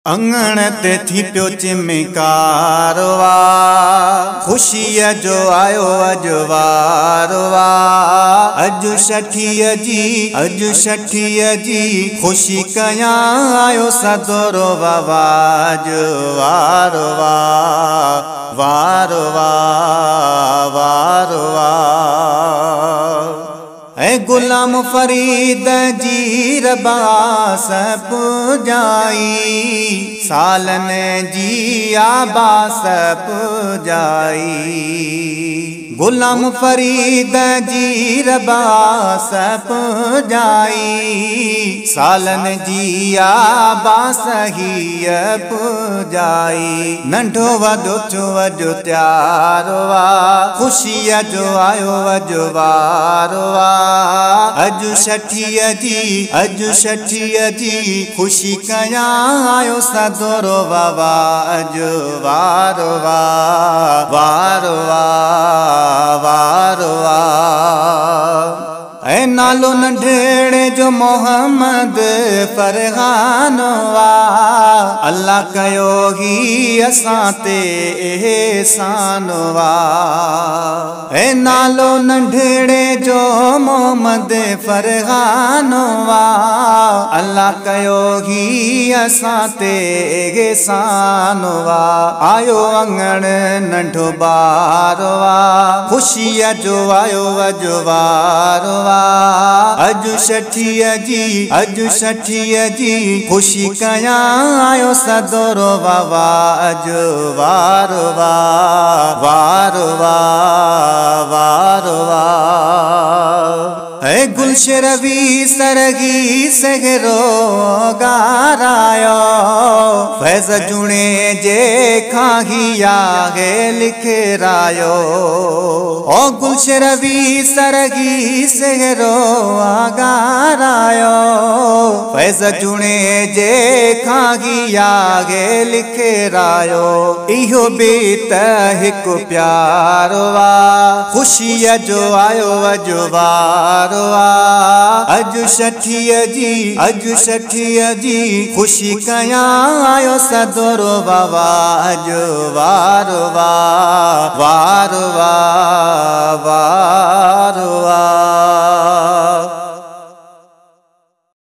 अंगण ते थी पियो चिमकार वा, ख़ुशीअ जो आयो अॼु वार वा। अॼु छठीअ जी ख़ुशी कयां आयो सदोरो बाबा अॼु वार वा, वार वा, वार वा। ऐ गुलाम फरीद जी रबास पुॼाई, सालन जी आबास पुॼाई। गुलाम फरीद जी रबास पुॼाई, सालन जी आबास हीअ पुॼाई। नंढो वॾो थियो अॼु त्यारो आ, ख़ुशीअ जो आयो अॼु वारो आ। अॼु छठीअ जी ख़ुशी कयां आयो सदोरो बाबा अॼु वारो वा, वारो वा, वारो वा। ऐ नालो नंढड़े जो मोहम्मद फरहान वा, अल्लाह कयो ही असां ते एहसान वा। ऐ नालो नंढड़े जो मोहम्मद फरहान वा, अल्लाह कयो ही असां ते एहसान वा। आयो अंगण नंढो ॿार वा, ख़ुशीअ जो आयो अॼु वार वा। अॼु छठीअ जी ख़ुशी कयां आयो सदोरो बाबा अॼु वार वा, वार वा, वार वा। ऐ गुलशरवी सरगी सहरो गारायो, फैज़ जुणे जे खां ही आहे लिखरायो। ओ गुलशरवी सरगी सहरो गारायो, फैज़ जुणे जे खां ही आहे लिखरायो। इहो बि त हिकु प्यारो आ, ख़ुशीअ जो आयो अॼु वार वा। अॼु छठीअ जी ख़ुशी कयां आयो सदोरो बाबा अॼु वार वा, वार वा, वार वा।